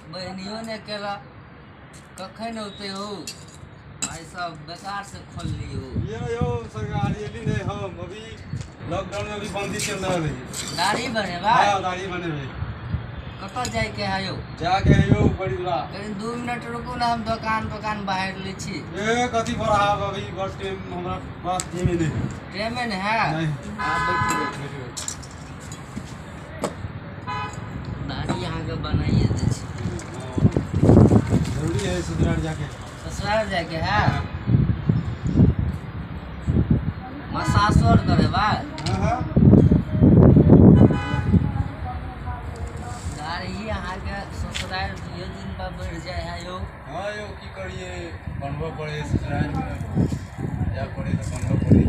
बहनियो ने केला कखन औते हो भाई साहब बेकार से खोल ली हो। ये यो सरकार ये भी नहीं, हम अभी लॉकडाउन में अभी बंदी चल रहा है। दाढ़ी बनेबा? हाँ दाढ़ी बनेबे। कतऽ जाय के है यौ? जाके है यौ बड़ी दूरा। कनि 2 मिनट रुकू ना, हम दोकान तोकान बाहर लै छी। ए कथी पर आब अभी बस टाइम हमरा पास टाइम नहीं। टाइम नहीं है? नहीं। आप बैठू बैठू। दाढ़ी अहाँ के बनाइए दै छी। जरूरी है ससुराल जाके। ससुराल जाके है? मसाज और करेबा? हाँ हाँ। दाढ़ी अहाँ के ससुराल दुइयो दिन पर बढ़ जाए है यौ। हाँ यौ की करिए, बनबऽ पड़े ससुराल में जा पड़े तो बनबऽ पड़े।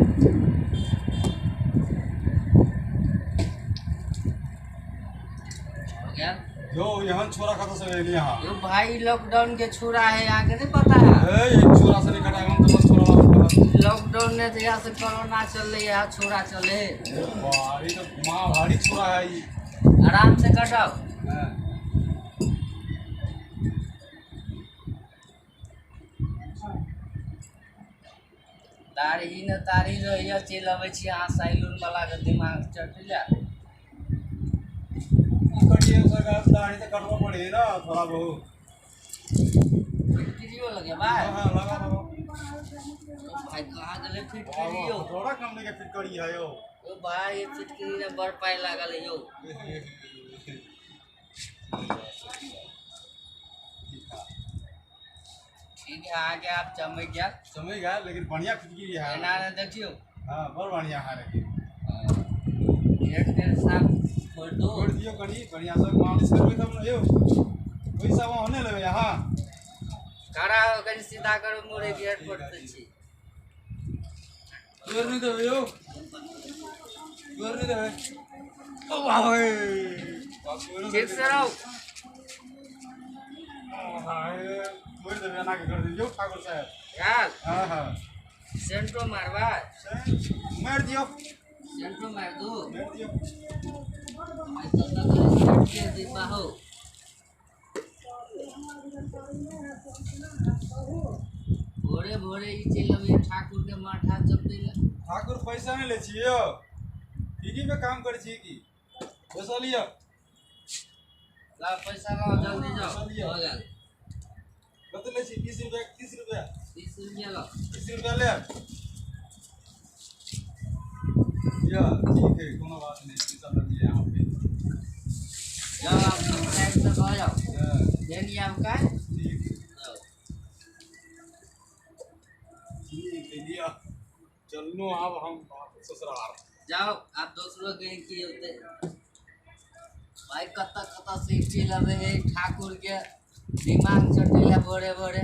हो गया? यो यहाँ छोरा कतऽ से एली यहाँ? यो भाई लॉकडाउन के छोरा है, यहाँ के नहीं पता है। ए एक छोरा से नहीं कटाए हम तो बस छोरा वाला। लॉकडाउन ने तो यहाँ से कोरोना चल रही है, छोरा चले। भारी तो माँ भारी छोरा है ये। आराम से कटाओ। दाढ़ी न दाढ़ी रहिए चलि अबै छी अहाँ सैलून वाला के दिमाग चटि जाए। सरकार दाढ़ी तो कटबो पड़े ना थोड़ा बहुत। फिटकिरियो लगेबा? हाँ लगा लो। भाई कहाँ गेलै फिटकिरियो? थोड़ा कम लेके फिटकरी है यो। ओ भाई फिटकिरी ने बड़ पाइ लागल है यो। ठीक है आगे आप चमक गया। चमक गया लेकिन बढ़िया फिटकिरी है। एना ने देखियो। हाँ बड़ बढ़िया है लेकिन। एक डेढ़ साल छोड़ दो। छोड़ दियो कनी बढ़िया से मालिश करबै तब न यौ। पैसा वहाँ नहि लेबै अहाँ। खड़ा हो कनी सीधा करू मुड़े गेट पर छी। तोड़ नहि देबै यौ, तोड़ नहि देबै। ओ बाबा ठीक से रहो। तोड़ देबै एना के कर दियौ ठाकुर साहब। यार हाँ हाँ सेंटो मारबा? मार दियौ। सेंटो मार दू? मार दियौ। भाई तो तक के दीपा हो। भोरे भोरे ई चलि अबैया ठाकुर के माथा चपै लए। ठाकुर पैसा नहि लै छियै यौ, फ्री में काम करै छियै की? पैसा लिअ। ला पैसा लाओ जल्दी जाओ। हो गेल। कते लै छी? 20 रुपया 30 रुपया? 30 रुपया लाओ। 30 रुपया ले। या ठीक है कोनो बात नहीं, पैसा लग गया यहाँ पे। जाओ आप ससुराल से भऽ जाओ। देनी आपका? ठीक ठीक है लिया चलनो अब हम ससुराल। जाओ आप दोसरो के की होते। भाई कतऽ कतऽ से चलि अबै है ठाकुर के दिमाग चटेला भोरे भोरे।